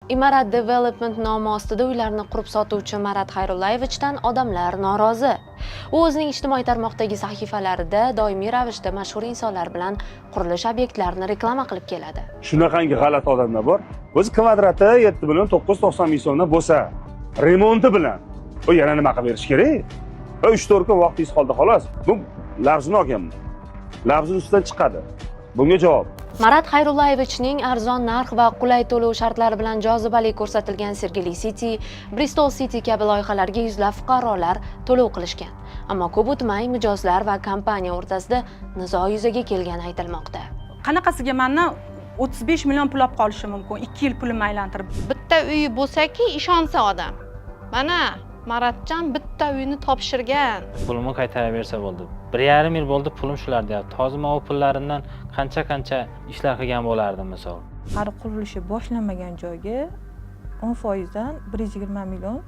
Imarat Development nomi ostida uylarni qurib sotuvchi Marat Xayrullayevichdan odamlar norozi. U o'zining ijtimoiy tarmoqdagi sahifalarida doimiy ravishda mashhur insonlar bilan qurilish obyektlarini reklama qilib keladi. Shunaqangi g'alati odamlar bor. O'zi kvadrati 7 990 000 so'mdan bo'lsa, remonti bilan u yana nima qilib berish kerak? 3-4 kun vaqtingiz qoldi, xolos. Bu lafzini olganman, lafzini ustidan chiqadi bunga javob. Marat Xayrullayevichning arzon narx va qulay to'lov shartlari bilan jozibali ko'rsatilgan Sergeli City, Bristol City kabi loyihalarga yuzlab fuqarolar to'lov qilishgan. Ammo ko'p o'tmay mijozlar va kompaniya o'rtasida nizo yuzaga kelgani aytilmoqda. Qanaqasiga mandan 35 million pul olib qolishi mumkin, 2 yil pulimni aylantirib? Bitta uyi bo'lsaki, ishonsa odam, mana Maratjon bitta uyni topshirgan. Pulimni qaytarib bersa bo'ldi. 1,5 yil bo'ldi, pulim shular deyapti. Hozir man u pullarimdan qancha qancha ishlar qilgan bo'lardim, misol. Hali qurilishi boshlanmagan joyga 10 foizdan 120 million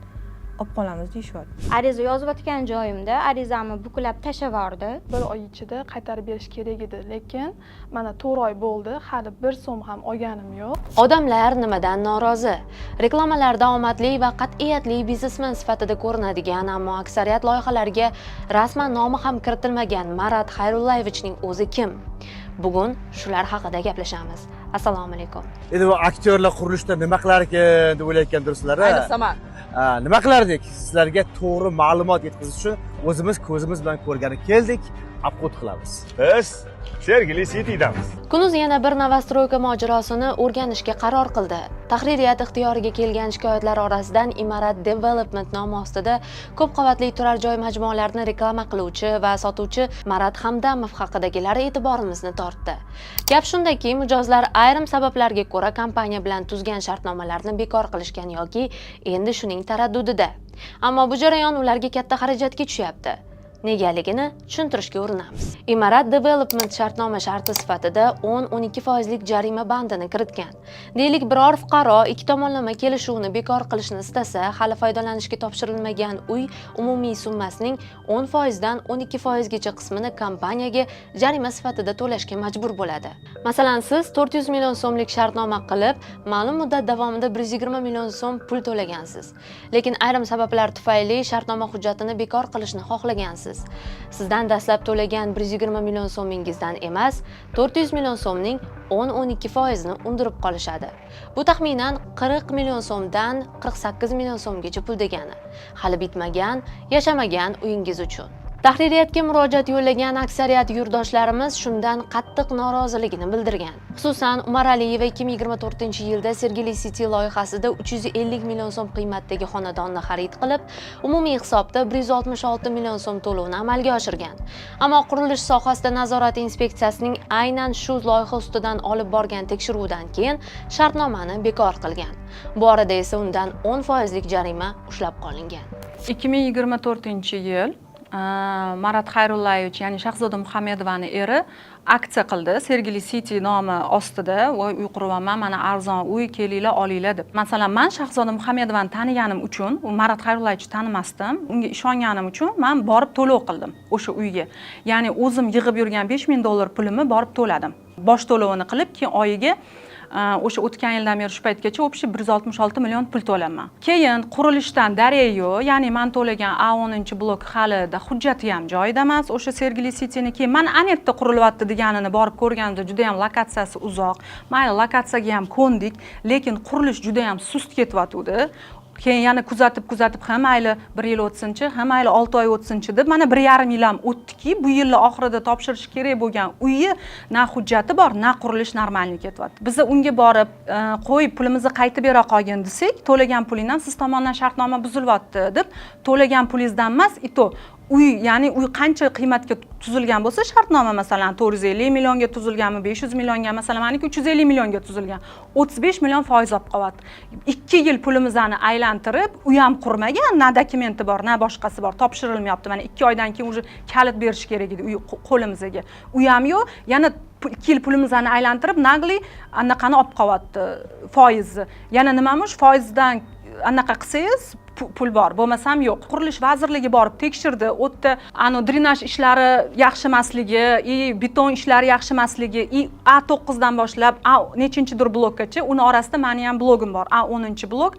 olib qolamiz deyishyapti. Ariza yozayotgan joyimda arizamni buklab tashlab yubordi. Bir oy ichida qaytarib berish kerak edi, lekin mana 4 oy bo'ldi, hali bir so'm ham olganim yo'q. Odamlar nimadan norozi? Reklamalarda omadli va qat'iyatli biznesmen sifatida ko'rinadigan, ammo aksariyat loyihalarga rasman nomi ham kiritilmagan Marat Xayrullayevichning o'zi kim? Bugun shular haqida gaplashamiz. Assalomu alaykum. Endi bu aktyorlar qurilishda nima qilar ekan deb o'ylayotgandirsizlar a? Ayniqsa man. Ha, nima qilardik? Sizlarga to'g'ri ma'lumot yetkazish uchun o'zimiz ko'zimiz bilan ko'rgani keldik, обход qilamiz. Biz Sergeli City'damiz. Kunuz yana bir новостройка mojarosini o'rganishga qaror qildi. Tahririyat ixtiyoriga kelgan shikoyatlar orasidan Imarat Development nomi ostida ko'p qavatli turar joy majmualarini reklama qiluvchi va sotuvchi Marat Hamdamov haqidagilari e'tiborimizni tortdi. Gap shundaki, mijozlar ayrim sabablarga ko'ra kompaniya bilan tuzgan shartnomalarni bekor qilishgan yoki endi shuning taraddudida. Ammo bu jarayon ularga katta xarajatga tushyapti. Negaligini tushuntirishga urinamiz. Imarat Development shartnoma sharti sifatida 10-12 foizlik jarima bandini kiritgan. Deylik, biror fuqaro ikki tomonlama kelishuvni bekor qilishni istasa, hali foydalanishga topshirilmagan uy umumiy summasining 10 foizdan 12 foizgacha qismini kompaniyaga jarima sifatida to'lashga majbur bo'ladi. Masalan, siz 400 million so'mlik shartnoma qilib, ma'lum muddat davomida 120 million so'm pul to'lagansiz. Lekin ayrim sabablar tufayli shartnoma hujjatini bekor qilishni xohlagansiz. Sizdan dastlab to'lagan 120 million so'mingizdan emas, 400 million so'mning 10-12 foizini undirib qolishadi. Bu taxminan 40 million so'mdan 48 million so'mgacha pul degani. Hali bitmagan, yashamagan uyingiz uchun. Tahririyatga murojaat yo'llagan aksariyat yurtdoshlarimiz shundan qattiq noroziligini bildirgan. Xususan, Umar Aliyeva 2024-yilda Sergeli City loyihasida 350 million so'm qiymatdagi xonadonni xarid qilib, umumiy hisobda 166 million so'm to'lovni amalga oshirgan. Ammo qurilish sohasida nazorat inspeksiyasining aynan shu loyiha ustidan olib borgan tekshiruvidan keyin shartnomani bekor qilgan. Bu orada esa undan 10 foizlik jarima ushlab qolingan. 2024-yil Marat Xayrullayevich, ya'ni Shahzoda Muhammedovani eri aksiya qildi Sergeli City nomi ostida: "Voy, uy quryapman, mana arzon uy, kelinglar, olinglar", deb. Masalan, man Shahzoda Muhammedovani taniganim uchun, u Marat Xayrullayevich tanimasdim, unga ishonganim uchun man borib to'lov qildim o'sha uyga. Ya'ni o'zim yig'ib yurgan 5000 dollar pulimni borib to'ladim, bosh to'lovini qilib, keyin oyiga o'sha o'tgan yildan beri shu paytgacha общий 166 million pul to'layman. Keyin qurilishdan darak yo'q, ya'ni man to'lagan A 10-blok halida hujjati ham joyida emas o'sha Sergeli Cityni. Keyin mana ana yerda qurilyapti deganini borib ko'rganimda, juda yam lokatsiyasi uzoq. Mayli, lokatsiyaga ham ko'ndik, lekin qurilish juda yam sust ketyotgandi. Keyin yana kuzatib kuzatib, ha mayli, bir yil o'tsinchi, ha mayli, 6 oy o'tsinchi deb, mana 1,5 yil ham o'tdiki, bu yilni oxirida topshirish kerak bo'lgan uyi na hujjati bor, na qurilish нормальный ketyapti. Biza unga borib, "Qo'y, pulimizni qaytib bera qolgin", desak, "To'lagan pulingdan siz tomondan shartnoma buzilyapti", deb, to'lagan pulingizdan emas, и то uy, ya'ni uy qancha qiymatga tuzilgan bo'lsa shartnoma, masalan, 450 millionga tuzilganmi, 500 millionga, masalan, maniki 350 millionga tuzilgan, 35 million foiz olib qolyapti. 2 yil pulimizni aylantirib, uy ham qurmagan, na dokumenti bor, na boshqasi bor, topshirilmayapti. Mana 2 oydan keyin уже kalit berish kerak edi uy qo'limizga, uy ham yo'q. Yana 2 yil pulimizni aylantirib, наглый anaqani olib qolyapti, foizni. Yana nimamish, foizdan. Anaqa qilsangiz, pul bor, bo'lmasam yo'q. Qurilish vazirligi borib tekshirdi. U yerda ani drenaj ishlari yaxshi emasligi и beton ishlari yaxshi emasligi, и A 9 dan boshlab A nechinchidir blokgacha, uni orasida mani ham blogim bor, A 10-blok,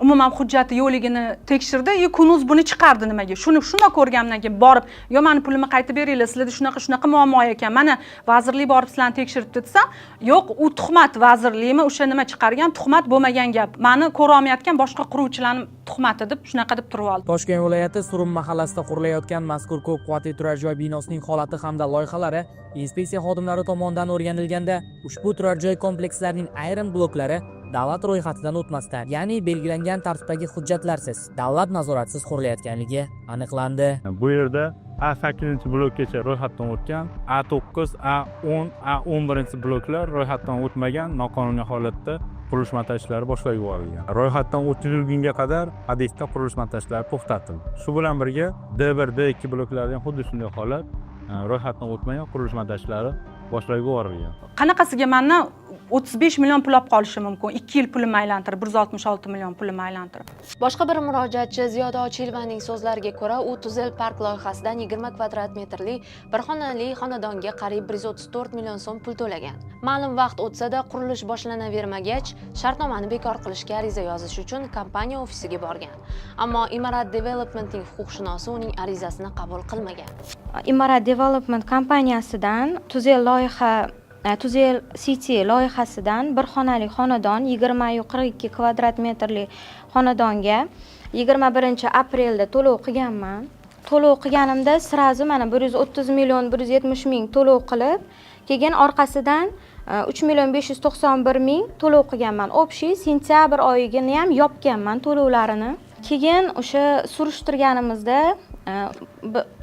umuman hujjati yo'qligini tekshirdi. И Kunuz buni chiqardi. Nimaga shuni shundoq ko'rganimdan keyin borib, yo mani pulimni qaytib beringlar, sizlarda shunaqa shunaqa muammo ekan, mana vazirlik borib sizlarni tekshiribdi desam, yo'q, u tuhmat, vazirlikmi o'sha nima chiqargan, tuhmat, bo'lmagan gap, mani ko'rolmayotgan boshqa quruvchilarni tuhmati deb, shunaqa deb turib oldi. Toshkent viloyati Surum mahallasida qurilayotgan mazkur ko'p qavatli turar joy binosining holati hamda loyihalari inspeksiya xodimlari tomonidan o'rganilganda, ushbu turar joy komplekslarining ayrim bloklari davlat ro'yxatidan o'tmasdan, ya'ni belgilangan tartibdagi hujjatlarsiz, davlat nazoratisiz qurilayotganligi aniqlandi. Bu yerda A 8-blokgacha ro'yxatdan o'tgan, A 9, A 10, A 11 bloklar ro'yxatdan o'tmagan, noqonuniy holatda qurilish montaj ishlari boshlab yuborilgan. Ro'yxatdan o'tkazilgunga qadar obyektda qurilish montaj ishlari to'xtatildi. Shu bilan birga D 1, D 2 bloklarida ham xuddi shunday holat, ro'yxatdan o'tmagan, qurilish montaj ishlari boshlab yuborilgan. Qanaqasiga mandan 35 million pul olib qolishi mumkin, 2 yil pulimni aylantirib, 166 million pulimni aylantirib? Boshqa bir murojaatchi Ziyoda Ochilovaning so'zlariga ko'ra, u Tuzel Park loyihasidan 20 kvadrat metrli bir xonali xonadonga qariyb 134 million so'm pul to'lagan. Ma'lum vaqt o'tsa-da, qurilish boshlanavermagach, shartnomani bekor qilishga ariza yozish uchun kompaniya ofisiga borgan. Ammo Imarat Developmentning huquqshunosi uning arizasini qabul qilmagan. Imarat Development kompaniyasidan Tuzel loyiha, Tuzel City loyihasidan bir xonali xonadon, 20-42 kvadrat metrli xonadonga 21-aprelda to'lov qilganman. To'lov qilganimda сразу mana 130 million 170 ming to'lov qilib, keyin orqasidan 3 million 591 ming to'lov qilganman. Общий sentyabr oyigini ham yopganman to'lovlarini. Keyin o'sha surishtirganimizda,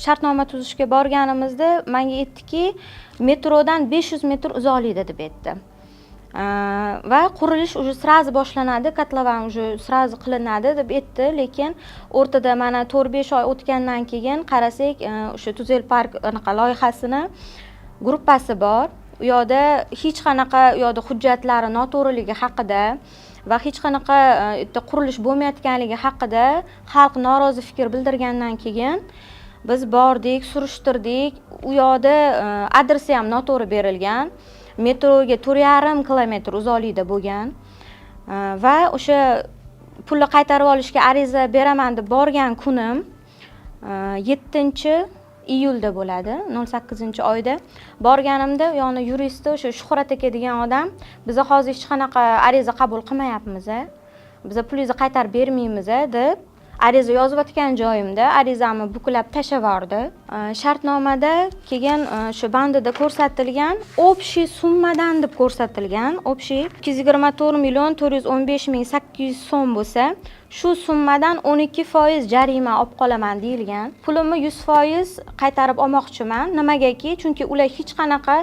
shartnoma tuzishga borganimizda manga aytdiki, metrodan 500 metr uzoqlikda deb aytdi. Va qurilish уже сразу boshlanadi, kotlovan уже сразу qilinadi deb aytdi. Lekin o'rtada mana 4-5 oy o'tgandan keyin qarasak, o'sha Tuzel Park anaqa loyihasini gruppasi bor, u yoqda hech qanaqa, u yoqda hujjatlari noto'g'riligi haqida va hech qanaqa yerda qurilish bo'lmayotganligi haqida xalq norozi fikr bildirgandan keyin biz bordik, surishtirdik. U yoqda adresi ham noto'g'ri berilgan, metroga 4,5 kilometr uzoqlikda bo'lgan. Va o'sha pulni qaytarib olishga ariza beraman deb borgan kunim, 7-iyulda bo'ladi, 08-oyda borganimda, u yoqni yuristi o'sha Shuhrat aka degan odam: "Biza hozir hech qanaqa ariza qabul qilmayapmiz, a biza pulingizni qaytarib bermaymiz", a deb, ariza yozayotgan joyimda arizamni buklab tashlab yubordi. Shartnomada keyin shu bandida ko'rsatilgan общий summadan deb ko'rsatilgan, общий 224 415 800 so'm bo'lsa, shu summadan 12% jarima olib qolaman deyilgan. Pulimni 100% qaytarib olmoqchiman. Nimagaki, chunki ular hech qanaqa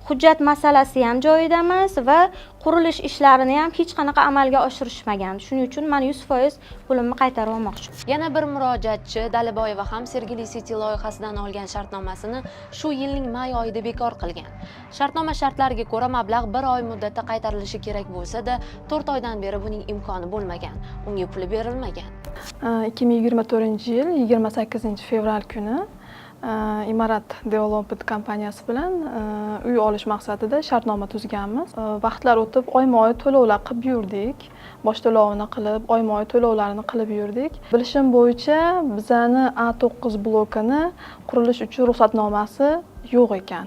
hujjat masalasi ham joyida emas va qurilish ishlarini ham hech qanaqa amalga oshirishmagan. Shuning uchun man 100% pulimni qaytarib olmoqchiman. Yana bir murojaatchi Daliboyeva ham Sergeli City loyihasidan olgan shartnomasini shu yilning may oyida bekor qilgan. Shartnoma shartlariga ko'ra, mablag' bir oy muddatda qaytarilishi kerak bo'lsa-da, 4 oydan beri buning imkoni bo'lmagan. Unga puli berilmagan. 2024-yil 28-fevral kuni Imarat Development kompaniyasi bilan uy olish maqsadida shartnoma tuzganmiz. Vaqtlar o'tib, oyma oy to'lovlar qilib yurdik. Bosh to'lovini qilib, oyma oy to'lovlarini qilib yurdik. Bilishim bo'yicha, bizani A 9 blokini qurilish uchun ruxsatnomasi yo'q ekan.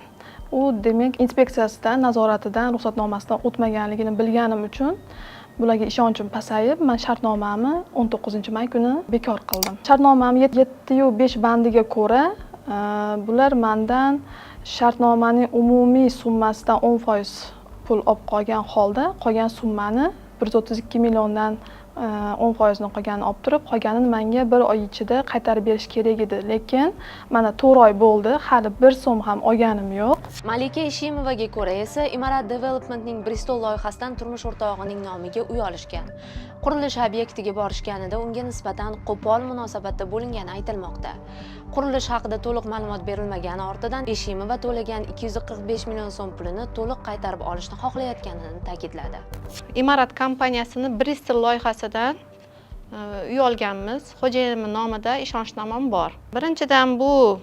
U demak, inspeksiyasidan, nazoratidan, ruxsatnomasidan o'tmaganligini bilganim uchun bularga ishonchim pasayib, man shartnomamni 19-may kuni bekor qildim. Shartnomamni 7-5 bandiga ko'ra, bular mandan shartnomaning umumiy summasidan 10% pul olib qolgan holda, qolgan summani, 132 milliondan 10%ni qolganini olib turib, qolganini menga bir oy ichida qaytarib berish kerak edi. Lekin mana 4 oy bo'ldi, hali bir so'm ham olganim yo'q. Malika Ishimovaga ko'ra esa, Imarat Developmentning Bristol loyihasidan turmush o'rtog'ining nomiga uy olishgan. Qurilish obyektiga borishganida unga nisbatan qo'pol munosabatda bo'lingani aytilmoqda. Qurilish haqida to'liq ma'lumot berilmagani ortidan Eshimova to'lagan 245 million so'm pulini to'liq qaytarib olishni xohlayotganini ta'kidladi. Imarat kompaniyasini Bristol loyihasidan Uy olganmiz. Xo'jayinimni nomida ishonchnomam bor. Birinchidan, bu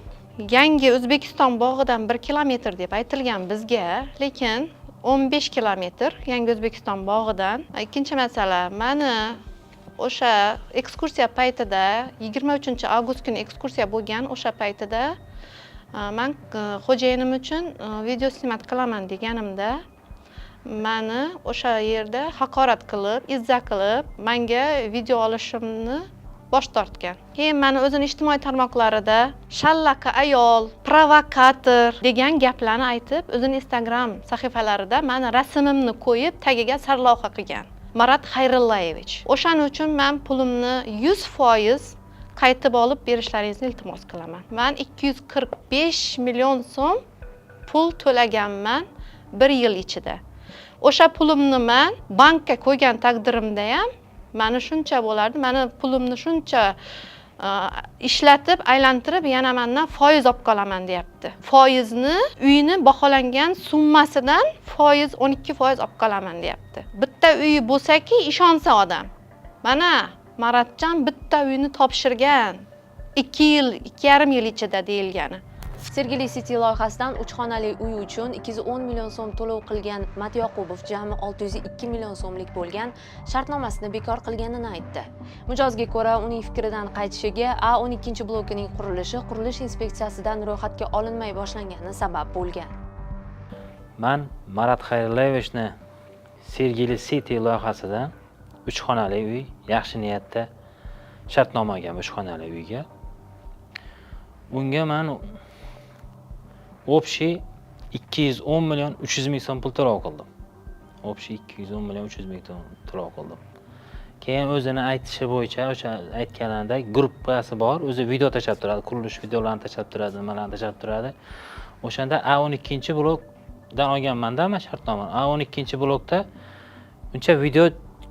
Yangi O'zbekiston bog'idan 1 kilometr deb aytilgan bizga, lekin 15 kilometr Yangi O'zbekiston bog'idan. Ikkinchi masala, mani o'sha ekskursiya paytida, 23 avgust kuni ekskursiya bo'lgan, o'sha paytida man xo'jayinim uchun video снимать qilaman deganimda, mani o'sha yerda haqorat qilib, izza qilib, manga video olishimni bosh tortgan. Keyin mani o'zini ijtimoiy tarmoqlarida shallaqi ayol, provokator degan gaplarni aytib, o'zini Instagram sahifalarida mani rasmimni qo'yib, tagiga sarlavha qilgan. Marat Xayrillayevich. O'shaning uchun man pulimni 100% qaytib olib berishlaringizni iltimos qilaman. Man 245 million so'm pul to'laganman bir yil ichida. O'sha pulimni man bankka qo'ygan taqdirimda ham mani shuncha bo'lardi. Mani pulimni shuncha ishlatib, aylantirib, yana mandan foiz olib qolaman deyapti. Foizni uyni baholangan summasidan foiz, 12% olib qolaman deyapti. Bitta uyi bo'lsaki, ishonsa odam. Mana Maratjon bitta uyni topshirgan 2 yil, 2,5 yil ichida deyilgani. Sergeli City loyihasidan 3 xonali uy uchun 210 million so'm to'lov qilgan Matyoqubov jami 602 million so'mlik bo'lgan shartnomasini bekor qilganini aytdi. Mijozga ko'ra, uning fikridan qaytishiga A12 blokining qurilishi qurilish inspeksiyasidan ro'yxatga olinmay boshlangani sabab bo'lgan. Man Marat Xayrillayevichni Sergeli City loyihasidan 3 xonali uy yaxshi niyatda shartnoma olgan 3 xonali uyga. Unga man общий 210 million 300 ming so'm pul to'lov qildim. Общий 210 million 300 ming so'm to'lov qildim. Keyin o'zini aytishi bo'yicha, o'sha aytganida gruppasi bor, o'zi video tashlab turadi, qurilish videolarini tashlab turadi, nimalarni tashlab turadi. O'shanda A12 blokdan olganmanda man shartnomani. A12 blokda uncha video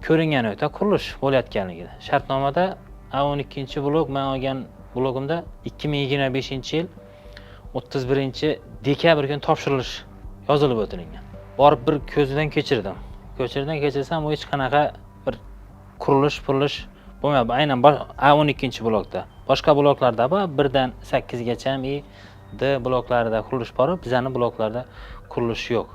ko'ringani yo'q, qurilish bo'layotganligida. Shartnomada A12 blok man olgan blogimda 2025-yil 31 dekabr kuni topshirilish yozilib o'tilingan. Borib bir ko'zidan kechirdim. Ko'chirdan kechirsam, u hech qanaqa bir qurilish purilish bo'lmayapti. Aynan A12 blokda. Boshqa bloklarda bor, 1dan 8 gacha и D bloklarida qurilish bor, bizani bloklarda qurilish yo'q.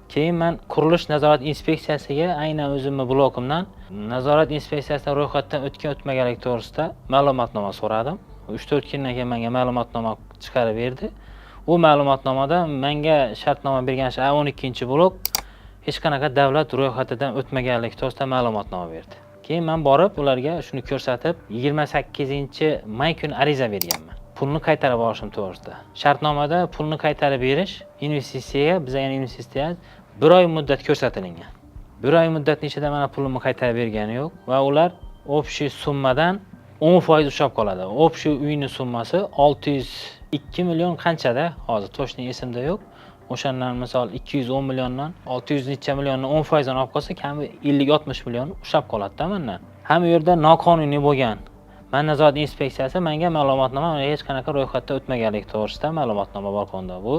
Keyin man qurilish nazorat inspeksiyasiga aynan o'zimni blokimdan nazorat inspeksiyasidan ro'yxatdan o'tgan o'tmaganligi to'g'risida ma'lumotnoma so'radim. 3-4 kundan keyin menga ma'lumotnoma chiqarib berdi. U ma'lumotnomada menga shartnoma bergan shu A12 blok hech qanaqa davlat ro'yxatidan o'tmaganligi to'g'risida ma'lumotnoma berdi. Keyin men borib ularga shuni ko'rsatib 28 may kuni ariza berganman. Pulni qaytarib olishim to'g'risida. Shartnomada pulni qaytarib berish investitsiyaga, bizga yana investitsiya 1 oy muddat ko'rsatilgan. 1 oy muddatning ichida mana pulimni qaytarib bergani yo'q va ular общий summadan 10% ushlab qoladi. Общий uyning summasi 602 million qanchada, hozir точно esimda yo'q. O'shandan misol 210 milliondan 600 necha millionni 10% dan olib qolsa, kami 50-60 million ushlab qoladi-da mendan. Ham u yerda noqonuniy bo'lgan. Man nazorat inspeksiyasi menga ma'lumotnoma hech qanaqa ro'yxatda o'tmaganligi to'g'risida ma'lumotnoma balkonda. Bu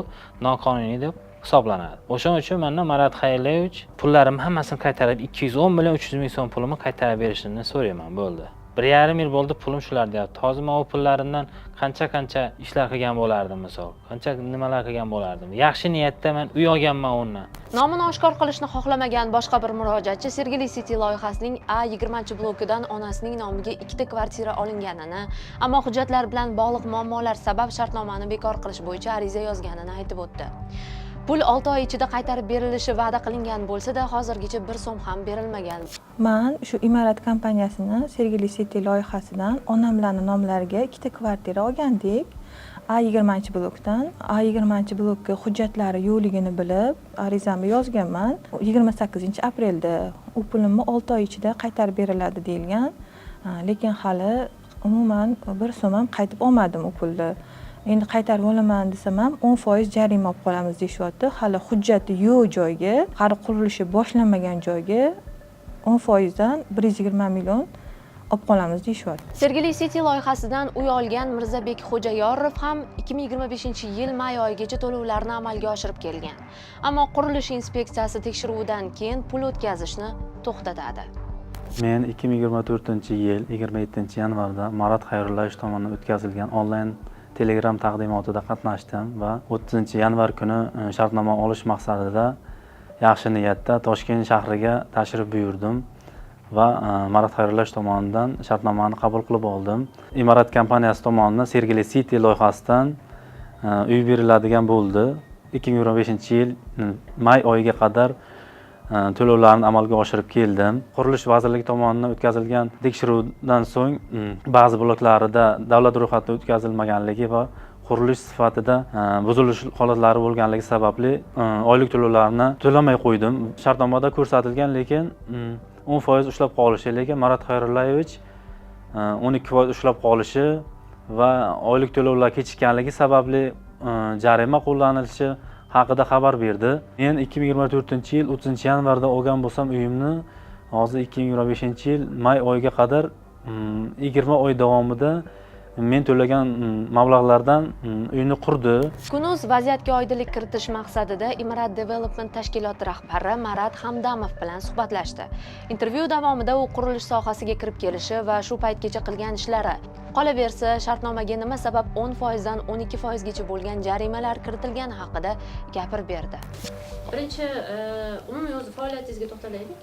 noqonuniy deb hisoblanadi. O'shaning uchun mendan Marat Xayrullayevich pullarimni hammasini qaytarib 210 million 300 ming so'm pulimni qaytarib berishini so'rayman, bo'ldi. 1,5 yil bo'ldi, pulim shular deyapti. Hozir men u pullarimdan qancha-qancha ishlar qilgan bo'lardim misol. Qancha nimalar qilgan bo'lardim. Yaxshi niyatda men uy olganman undan. Nomini oshkor qilishni xohlamagan boshqa bir murojaatchi Sergeli City loyihasining A20 blokidan onasining nomiga 2 ta kvartira olinganini, ammo hujjatlar bilan bog'liq muammolar sabab shartnomani bekor qilish bo'yicha ariza yozganini aytib o'tdi. Pul 6 oy ichida qaytarib berilishi va'da qilingan bo'lsa-da, hozirgacha 1 so'm ham berilmagan. Man shu Imarat kompaniyasini Sergeli City loyihasidan onamlarning nomlariga 2 ta kvartira olgandik. A20 blokdan. A20 blokka hujjatlari yo'qligini bilib, arizamni yozganman. 28 aprelda u pulimni 6 oy ichida qaytarib beriladi deyilgan. Lekin hali umuman 1 so'm ham qaytib olmadim u pulni. Endi qaytarib olaman desam ham 10% jarima olib qolamiz deyishyapti. Hali hujjati yo'q joyga, hali qurilishi boshlanmagan joyga 10% dan 120 million olib qolamiz deyishyapti. Sergeli City loyihasidan uy olgan Mirzabek Xo'jayorov ham 2025-yil may oyigacha to'lovlarni amalga oshirib kelgan. Ammo qurilish inspeksiyasi tekshiruvidan keyin pul o'tkazishni to'xtatadi. Men 2024-yil 27-yanvarda Marat Xayrullayevich tomonidan o'tkazilgan onlayn Telegram taqdimotida qatnashdim va 30-yanvar kuni shartnoma olish maqsadida yaxshi niyatda Toshkent shahriga tashrif buyurdim va Marat Xayrullayevich tomonidan shartnomani qabul qilib oldim. Imarat kompaniyasi tomonidan Sergeli City loyihasidan uy beriladigan bo'ldi. 2025-yil may oyiga qadar to'lovlarni amalga oshirib keldim. Qurilish vazirligi tomonidan o'tkazilgan tekshiruvdan so'ng ba'zi bloklarida davlat ro'yxatidan o'tkazilmaganligi va qurilish sifatida buzilish holatlari bo'lganligi sababli oylik to'lovlarni to'lamay qo'ydim. Shartnomada ko'rsatilgan, lekin 10% ushlab qolishi, lekin Marat Xayrullayevich 12% ushlab qolishi va oylik to'lovlar kechikkanligi sababli jarima qo'llanilishi haqida xabar berdi. Men 2024-yil 30-yanvarda olgan bo'lsam uyimni, hozir 2025-yil may oyiga qadar 20 oy davomida men to'lagan mablag'lardan uyni qurdi. Kunuz vaziyatga oydinlik kiritish maqsadida Imarat Development tashkiloti rahbari Marat Hamdamov bilan suhbatlashdi. Intervyu davomida u qurilish sohasiga kirib kelishi va shu paytgacha qilgan ishlari, qolaversa, shartnomaga nima sabab 10% dan 12% gacha bo'lgan jarimalar kiritilgani haqida gapirib berdi. Birinchi umumiy o'zi faoliyatingizga to'xtalaylik.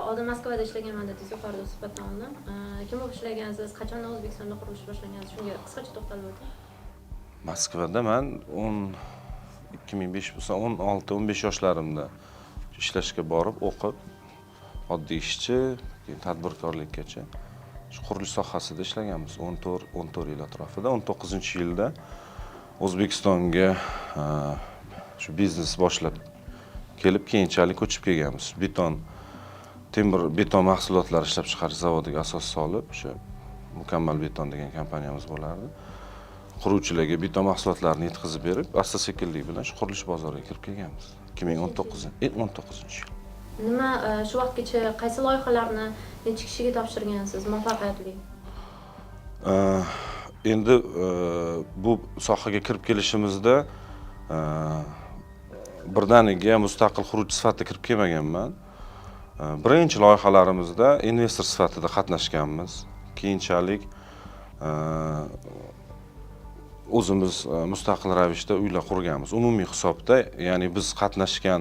Oldin Moskvada ishlaganman dedingiz yuqorida suhbatdan oldin. Kim bo'lib ishlagansiz, qachondan O'zbekistonda qurilish boshlagansiz? Shunga qisqacha to'xtalib o'ting. Moskvada man 2005 bo'lsa, 16, 15 yoshlarimda ishlashga borib, o'qib, oddiy ishchi, keyin tadbirkorlikkacha shu qurilish sohasida ishlaganmiz 14 yil atrofida. 19-yilda O'zbekistonga shu biznes boshlab kelib, keyinchalik ko'chib kelganmiz. Beton, temir beton mahsulotlari ishlab chiqarish zavodiga asos solib, o'sha Mukammal beton degan kompaniyamiz bo'lardi. Quruvchilarga beton mahsulotlarini yetkazib berib, asta sekinlik bilan shu qurilish bozoriga kirib kelganmiz 2019, 19-yil. Nima shu vaqtgacha qaysi loyihalarni necha kishiga topshirgansiz muvaffaqiyatli? Endi bu sohaga kirib kelishimizda birdaniga mustaqil quruvchi sifatida kirib kelmaganman. Birinchi loyihalarimizda investor sifatida qatnashganmiz. Keyinchalik o'zimiz mustaqil ravishda uylar qurganmiz. Umumiy hisobda, ya'ni biz qatnashgan,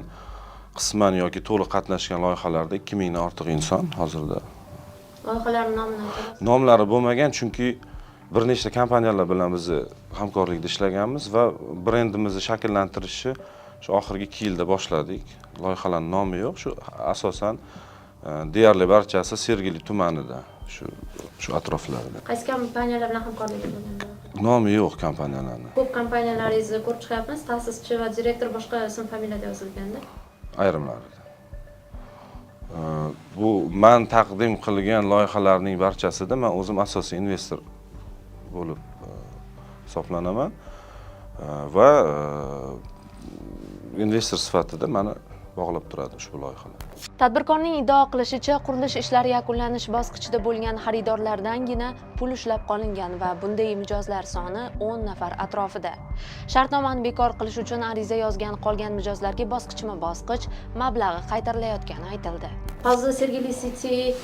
qisman yoki to'liq qatnashgan loyihalarda 2000dan ortiq inson hozirda. Loyihalarni nomini aytasiz? Nomlari bo'lmagan, chunki bir nechta kompaniyalar bilan biz hamkorlikda ishlaganmiz va brendimizni shakllantirishni shu oxirgi 2 yilda boshladik. Loyihalarni nomi yo'q, shu asosan deyarli barchasi Sergeli tumanida, shu atroflarda. Qaysi kompaniyalar bilan hamkorlikda bo'lgan? Nomi yo'q kompaniyalarni. Ko'p kompaniyalaringizni ko'rib chiqyapmiz, ta'sischi va direktor boshqa ism familiyada yozilganda. Ayrimlarida. Bu man taqdim qilgan loyihalarning barchasida man o'zim asosiy investor bo'lib hisoblanaman va investor sifatida mani bog'lab turadi ushbu loyihalar. Tadbirkorning iddao qilishicha, qurilish ishlari yakunlanish bosqichida bo'lgan xaridorlardangina pul ushlab qolingan va bunday mijozlar soni 10 nafar atrofida. Shartnomani bekor qilish uchun ariza yozgan qolgan mijozlarga bosqichma-bosqich mablag'i qaytarilayotgani aytildi. Hozir Sergeli City,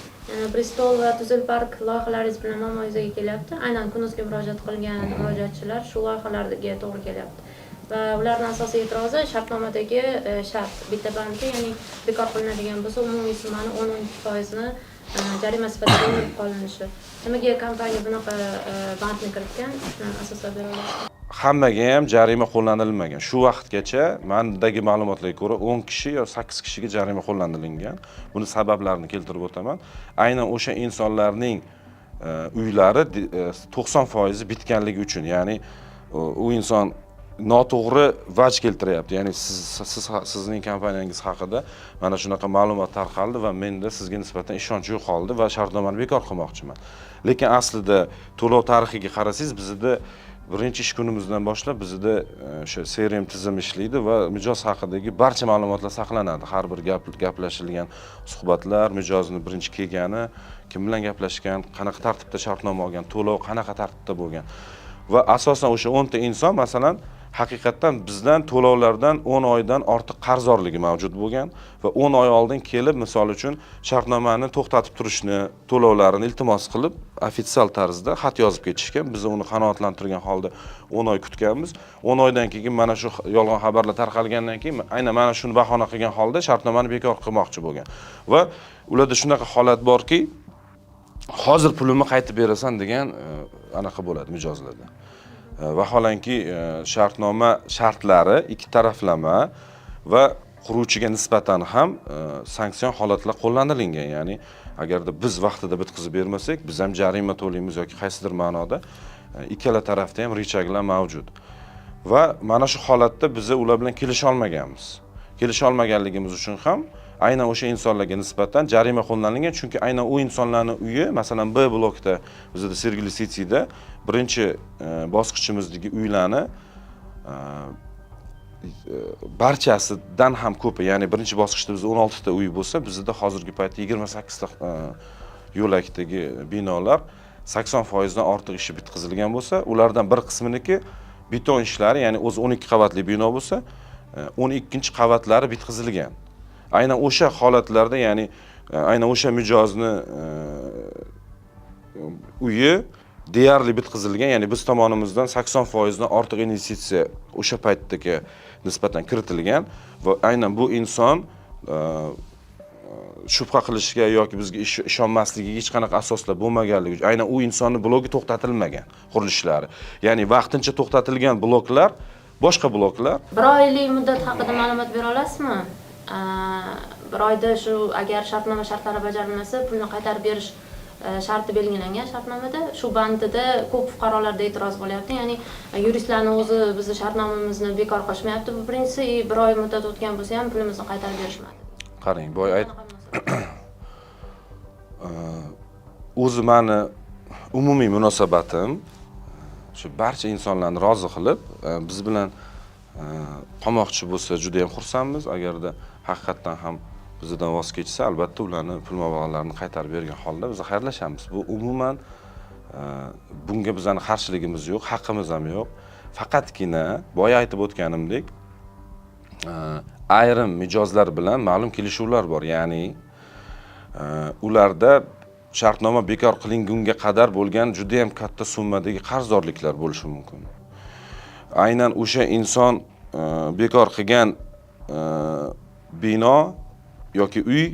Bristol va Tuzel Park loyihalaringiz bilan muammo yuzaga kelyapti. Aynan Kunuzga murojaat qilgan murojaatchilar shu loyihalarga to'g'ri kelyapti. Va ularning asosiy e'tirozi shartnomadagi shart bitta bandi, ya'ni bekor qilinadigan bo'lsa, umumiy summani 10-12 foizni jarima sifatida olib qolinishi. Nimaga kompaniya bunaqa bandni kiritgan? Shuni asoslab bera olasizmi? Hammaga ham jarima qo'llanilmagan. Shu vaqtgacha mandagi ma'lumotlarga ko'ra, 10 kishi yo 8 kishiga jarima qo'llanilgan. Buni sabablarini keltirib o'taman. Aynan o'sha insonlarning uylari 90 foizi bitganligi uchun, ya'ni u inson noto'g'ri vaj keltiryapti, ya'ni siz sizning kompaniyangiz haqida mana shunaqa ma'lumot tarqaldi va menda sizga nisbatan ishonch yo'qoldi va shartnomani bekor qilmoqchiman. Lekin aslida to'lov tarixiga qarasangiz, bizda birinchi ish kunimizdan boshlab bizda o'sha CRM tizimi ishlaydi va mijoz haqidagi barcha ma'lumotlar saqlanadi. Har bir gaplashilgan suhbatlar, mijozni birinchi kelgani, kim bilan gaplashgan, qanaqa tartibda shartnoma olgan, to'lov qanaqa tartibda bo'lgan. Va asosan o'sha 10 ta inson, masalan, Haqiqatdan bizdan to'lovlardan 10 oydan ortiq qarzdorligi mavjud bo'lgan va 10 oy oldin kelib, misol uchun, shartnomani to'xtatib turishni, to'lovlarini iltimos qilib, ofitsial tarzda xat yozib ketishgan. Biz uni qanoatlantirgan holda 10 oy kutganmiz. 10 oydan keyin mana shu yolg'on xabarlar tarqalgandan keyin aynan mana shuni bahona qilgan holda shartnomani bekor qilmoqchi bo'lgan. Va ularda shunaqa holat borki, hozir pulimni qaytib berasan degan anaqa bo'ladi mijozlarda. Vaholanki shartnoma shartlari ikki taraflama va quruvchiga nisbatan ham sanksion holatlar qo'llanilingan. Ya'ni agarda biz vaqtida bitkazib bermasak, biz ham jarima to'laymiz yoki qaysidir ma'noda ikkala tarafda ham richaglar mavjud. Va mana shu holatda biz ular bilan kelisha olmaganmiz. Kelisha olmaganligimiz uchun ham aynan o'sha insonlarga nisbatan jarima qo'llanilgan, chunki aynan u insonlarning uyi, masalan, B blokda bizda Sergeli Cityda birinchi bosqichimizdagi uylarni barchasidan ham ko'pi, ya'ni birinchi bosqichda bizda 16 ta uy bo'lsa, bizda hozirgi paytda 28 ta yo'lakdagi binolar 80% dan ortiq ishi bitkazilgan bo'lsa, ulardan bir qisminiki beton ishlari, ya'ni o'zi 12 qavatli bino bo'lsa, 12-qavatlari bitkazilgan. Aynan o'sha holatlarda, ya'ni aynan o'sha mijozni uyi deyarli bitkazilgan, ya'ni biz tomonimizdan 80% dan ortiq investitsiya o'sha paytdagi nisbatan kiritilgan va aynan bu inson shubha qilishga yoki bizga ishonmasligiga hech qanaqa asoslar bo'lmaganligi uchun aynan u insonni blogi to'xtatilmagan qurilishlari. Ya'ni vaqtincha to'xtatilgan bloklar boshqa bloklar. Bir oylik muddat haqida ma'lumot bera olasizmi? Bir oyda shu agar shartnoma shartlari bajarilmasa, pulni qaytarib berish sharti belgilangan shartnomada. Shu bandida ko'p fuqarolarda e'tiroz bo'lyapti. Ya'ni yuristlarni o'zi bizni shartnomamizni bekor qilishmayapti. Bu birinchisi, bir oy muddat o'tgan bo'lsa ham pulimizni qaytarib berishmadi. Qarang, boya ayt o'zi mani umumiy munosabatim shu barcha insonlarni rozi qilib, biz bilan qolmoqchi bo'lsa juda ham xursandmiz. Agarda haqiqatdan ham bizdan voz kechsa, albatta ularni pul mablag'larini qaytarib bergan holda biz xayrlashamiz. Bu umuman bunga bizning qarshiligimiz yo'q, haqqimiz ham yo'q. Faqatgina boya aytib o'tganimdek, ayrim mijozlar bilan ma'lum kelishuvlar bor. Ya'ni ularda shartnoma bekor qilingunga qadar bo'lgan juda ham katta summadagi qarzdorliklar bo'lishi mumkin. Aynan o'sha inson bekor qilgan bino yoki uy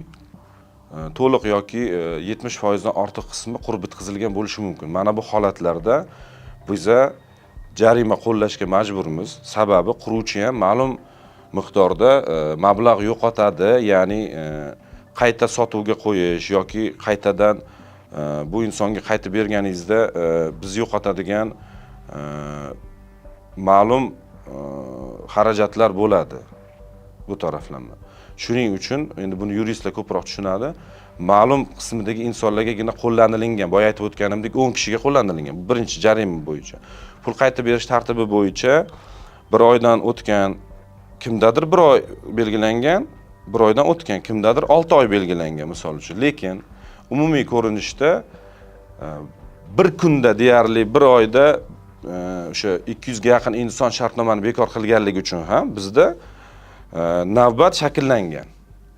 to'liq yoki 70% dan ortiq qismi qurib bitkazilgan bo'lishi mumkin. Mana bu holatlarda biza jarima qo'llashga majburmiz. Sababi quruvchi ham ma'lum miqdorda mablag' yo'qotadi, ya'ni qayta sotuvga qo'yish yoki qaytadan bu insonga qaytib berganingizda biz yo'qotadigan ma'lum xarajatlar bo'ladi bu taraflama. Shuning uchun endi buni yuristlar ko'proq tushunadi. Ma'lum qismidagi insonlargagina qo'llanilingan, boya aytib o'tganimdek 10 kishiga qo'llanilingan. Birinchi jarima bo'yicha. Pul qaytib berish tartibi bo'yicha bir oydan o'tgan kimdadir bir oy belgilangan, bir oydan o'tgan kimdadir 6 oy belgilangan misol uchun. Lekin umumiy ko'rinishda bir kunda deyarli bir oyda o'sha 200 ga yaqin inson shartnomani bekor qilganligi uchun ham bizda navbat shakllangan.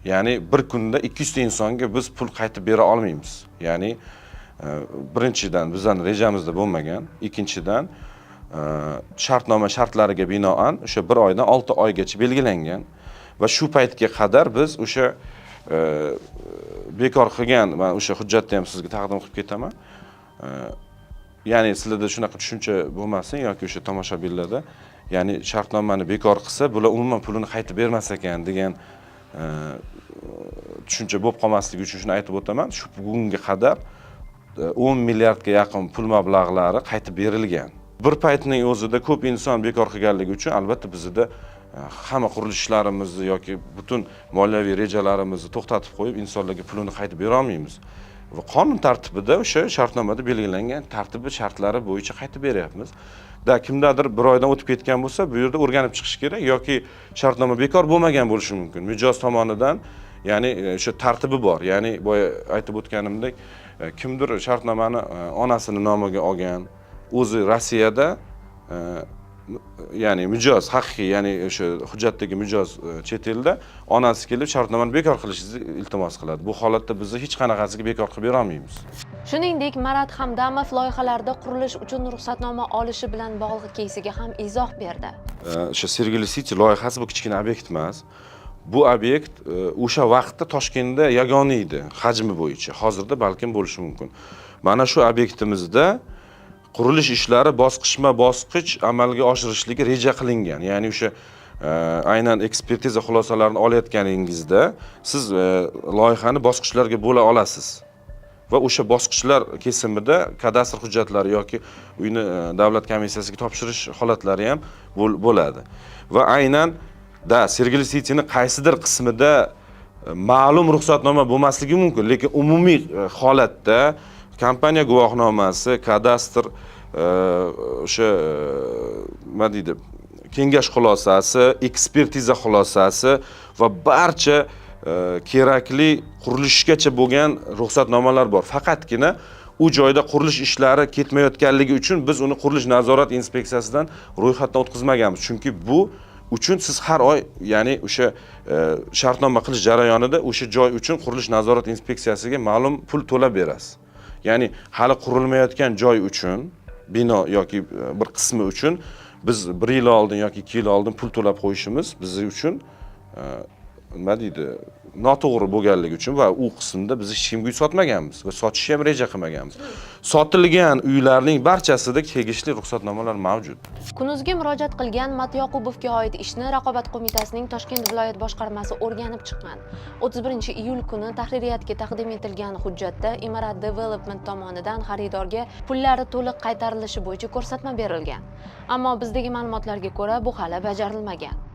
Ya'ni bir kunda 200 ta insonga biz pul qaytib bera olmaymiz. Ya'ni birinchidan bizning rejamizda bo'lmagan, ikkinchidan shartnoma shartlariga binoan o'sha bir oydan 6 oygacha belgilangan va shu paytga qadar biz o'sha bekor qilgan, man o'sha hujjatni ham sizga taqdim qilib ketaman. Ya'ni sizlarda shunaqa tushuncha bo'lmasin yoki o'sha tomoshabinlarda, ya'ni shartnomani bekor qilsa, bular umuman pulini qaytib bermas ekan degan tushuncha bo'lib qolmasligi uchun shuni aytib o'taman. Shu bugunga qadar 10 milliardga yaqin pul mablag'lari qaytib berilgan. Bir paytning o'zida ko'p inson bekor qilganligi uchun albatta bizda hamma qurilishlarimizni yoki butun moliyaviy rejalarimizni to'xtatib qo'yib insonlarga pulini qaytib bera olmaymiz. Va qonun tartibida o'sha shartnomada belgilangan tartibi shartlari bo'yicha qaytib beryapmiz. Da kimdadir bir oydan o'tib ketgan bo'lsa, bu yerda o'rganib chiqish kerak yoki shartnoma bekor bo'lmagan bo'lishi mumkin. Mijoz tomonidan, ya'ni o'sha tartibi bor. Ya'ni boya aytib o'tganimdek, kimdir shartnomani onasini nomiga olgan, o'zi Rossiyada Ya'ni mijoz haqiqiy, ya'ni o'sha hujjatdagi mijoz chet elda, onasi kelib shartnomani bekor qilishingizni iltimos qiladi. Bu holatda bizni hech qanaqasiga bekor qilib bera olmaymiz. Shuningdek, Marat Hamdamov loyihalarda qurilish uchun ruxsatnoma olishi bilan bog'liq keysiga ham izoh berdi. O'sha Sergeli City loyihasi bu kichkina obyekt emas. Bu obyekt o'sha vaqtda Toshkentda yagona edi hajmi bo'yicha. Hozirda balkim bo'lishi mumkin. Mana shu obyektimizda qurilish ishlari bosqichma bosqich amalga oshirishligi reja qilingan. Ya'ni o'sha aynan ekspertiza xulosalarini olayotganingizda siz loyihani bosqichlarga bo'la olasiz va o'sha bosqichlar kesimida kadastr hujjatlari yoki uyni davlat komissiyasiga topshirish holatlari ham bo'ladi. Va aynan da Sergeli Cityni qaysidir qismida ma'lum ruxsatnoma bo'lmasligi mumkin, lekin umumiy holatda kompaniya guvohnomasi, kadastr, o'sha nima deydi, kengash xulosasi, ekspertiza xulosasi va barcha kerakli qurilishgacha bo'lgan ruxsatnomalar bor. Faqatgina u joyda qurilish ishlari ketmayotganligi uchun biz uni qurilish nazorat inspeksiyasidan ro'yxatdan o'tkazmaganmiz. Chunki bu uchun siz har oy, ya'ni o'sha shartnoma qilish jarayonida o'sha joy uchun qurilish nazorat inspeksiyasiga ma'lum pul to'lab berasiz. Ya'ni hali qurilmayotgan joy uchun, bino yoki bir qismi uchun biz 1 yil oldin yoki 2 yil oldin pul to'lab qo'yishimiz biz uchun nima deydi, noto'g'ri bo'lganligi uchun va u qismda biz hech kimga uy sotmaganmiz va sotishni ham reja qilmaganmiz. Sotilgan uylarning barchasida tegishli ruxsatnomalar mavjud. Kunuzga murojaat qilgan Matyoqubovga oid ishni Raqobat qo'mitasining Toshkent viloyat boshqarmasi o'rganib chiqqan. 31-iyul kuni tahririyatga taqdim etilgan hujjatda Imarat Development tomonidan xaridorga pullari to'liq qaytarilishi bo'yicha ko'rsatma berilgan. Ammo bizdagi ma'lumotlarga ko'ra, bu hali bajarilmagan.